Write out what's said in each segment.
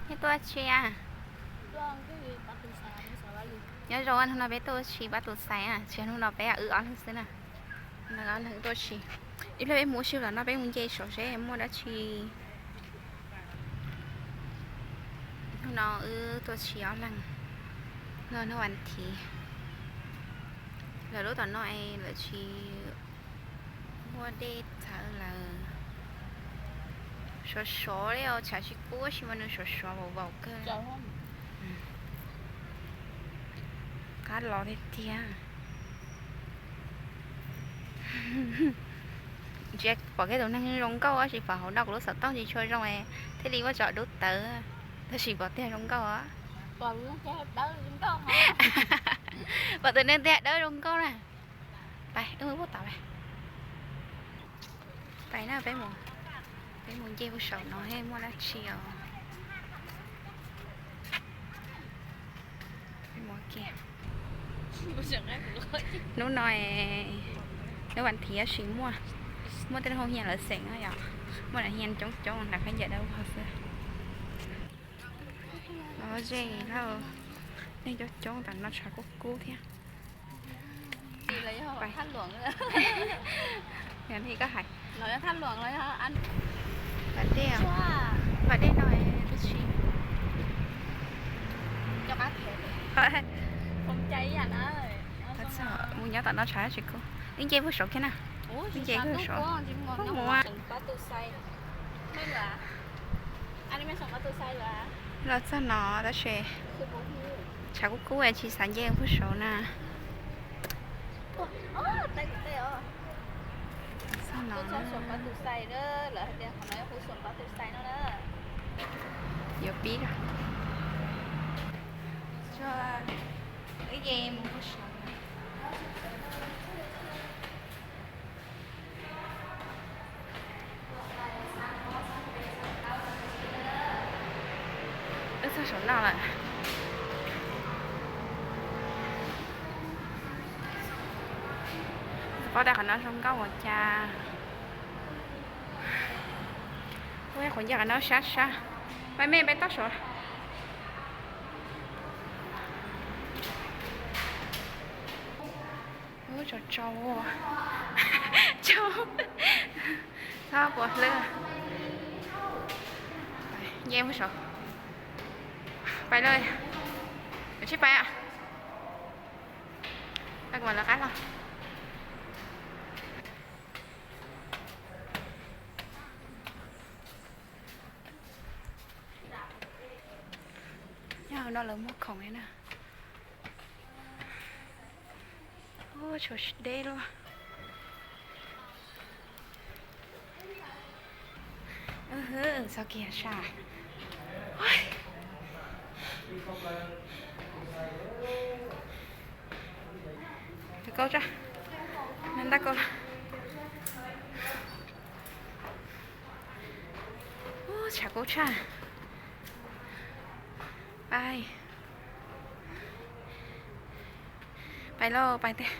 Peb tuaj tsis a? Nyob zoo, hnub no peb tuaj tsis pab tus xais, tsis hnub no peb wb ob leeg xwb na. Ob leeg tuaj tsis. Ib pliag peb mus ua si los no peb mus nce saud seb muaj dab tsi. Hnub no wb tuaj tsis ob leeg. Hnub no hnub vas thiv, lawv lub tom no es lawv tsis muaj dej txhawv lawm. Sov sov li os, tshav tsis kub tab sis mas nws sov sov vaum vaum kawg. Qab los tiag tiag. Ntsia pom kiag tus neeg zoo nkauj tab sis pom hauv no kuv lub xov tooj tsis tshua zoo thiaj li muab tso dub tawv, tab sis pom tiag zoo nkauj os. Pom tus neeg tiag dawb zoo nkauj na. Pais, wb mus pub tod pais. Pais na, peb mus nce puag saum no seb muaj dab tsi os. Hnub no, hnub vas thiv tab sis muaj, muaj tej lub hau hias lawv xeem no yom. Muaj lawv hias coob coob nram khaub ncaws dawb vog xwb. Los ze, neeg coob coob, tam no tshav kub kub thiab. Pas dej, pas dej no twb tsis, mus nyob tom no tshav tsis kub. Wb nce puag saud kiag na. Wb nce puag saud. Mus. Los txog no tab sis tshav kub kub tsis xav nce puag saud na. Txog no yuav pib, wb nce mus puag saud. Wb txog saum no lawm. Paub tias qhov no zoo nkauj ua cas. Ua qhov ncauj qhov no sab sab. Pais me pais toj saud. Ub, tsaus tsaus, tsaus, txhob puas hlwb. Nce mus saud. Pais lawm. Kav tsij pais. Pais kuv mam lawv qab los. Nyob hauv no lawv muag khoom li na. Ub, tshuav deb luaj. Txog kiag sab. Tus kauj tsa, ntab kauj. Ub, tshav kub tshaj. Pais, pais lauj, pais tiag.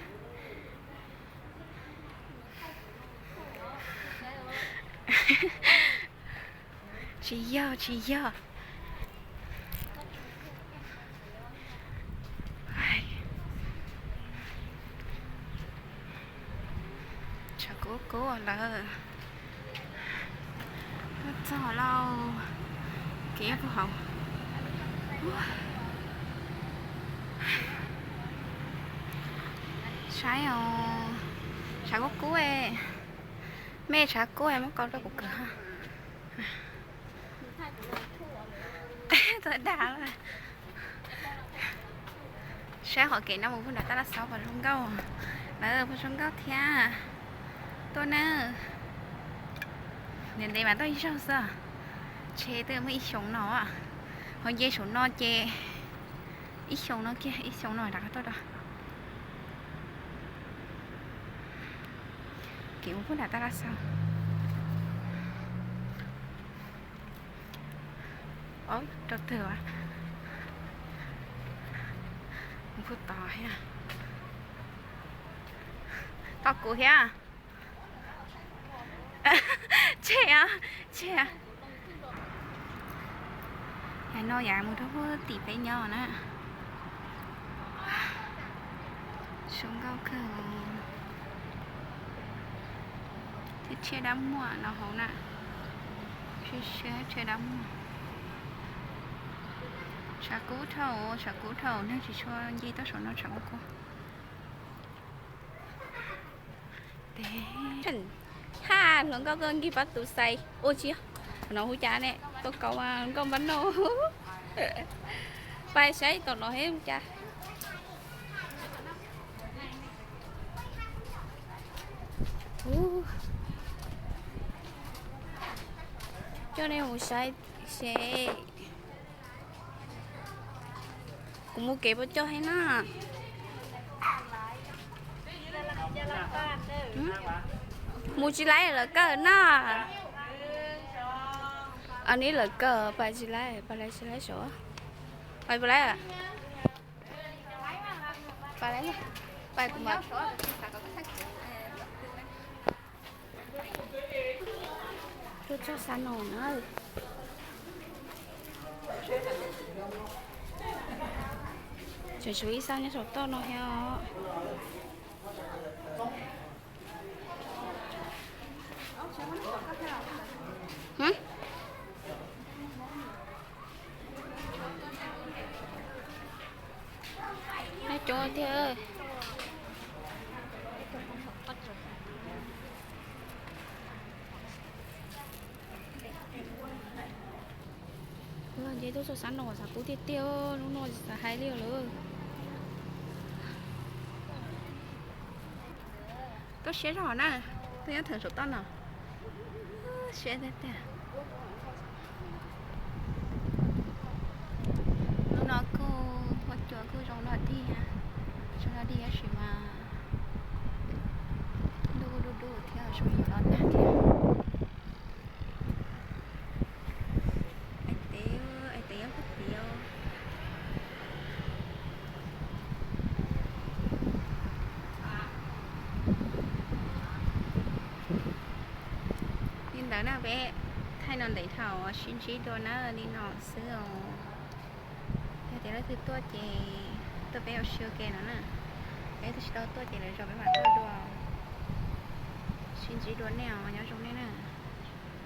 Tsis yog, tsis yog. Tshav kub kub lawm. Tuaj txog lauj. Kev puag hauv. Saib os, tshav kub kub. Mej, tshav kub muab kaus rau kuv kawm. Tuaj dag. Saib qhov kev no mus puag nram tab laj xauv puas zoo nkauj. Lawv puas zoo nkauj thiab. Tuaj na. Ntev ntev mas tuaj ib zaug xwb. Ntshe twb muaj ib xyoos no. Ho nce saum no ces ib xyoos no kiag, ib xyoos no rov qab tuaj rau. Kev mus puag nram tab laj xauv. Rau twg as? Mus puag tod thiab. Tos kuv thiab. Tseg, tseg. No yav mus rau puag tim peb nyob na. Zoo nkauj kawg. Thiab tshiab dab muag no hauv na. Tshiab dab muag. Tshav kub dhau, tshav kub dhau, neeg tsis tshua nce tuaj saum no, tshav kub kub. Haj, hluas nkauj tuaj nkig pab tus xais ua tsi. No hu cas ne, tuaj kaus nkauj npab noj. Pais saib tom no thiab hu cas. Coj nej mus saib seb. Kuv mus kev puas coj thiab na. Mus tsis laib lawv kawg na. Neb lawv kawg, pais tsis laib, pais laib tsis laib saud. Pais puas laib? Pais, pais kuv mam tuaj txog xab no na. Tseem tshuav ib xab nyob saum toj no thiab os. Nyob coob tiag. Nce tuaj txog xab no xav pub tiag tiag, lub no tsis xav hais li lawm. Tuaj siab zog na, tuaj nyob theem saum toj no. Siab tiag tiag. Hnub no kuj huab cua kuj zoo dog dig, zoo dog dig tab sis mas ntuj kuj dub dub thiab, zoo yuav los tag thiab. Ais tes, ais tes nyob puag tid. Li ntawd na peb thaij no ntev dhau, sib ntsib dua na, li no xwb os. Yog tias leej twg tuaj ces tuaj peb ua si ua ke no na. Yog leej twg tsis tau tuaj ces lwm zaus peb mam tuaj dua. Sib ntsib dua nej os, nyob zoo nej na.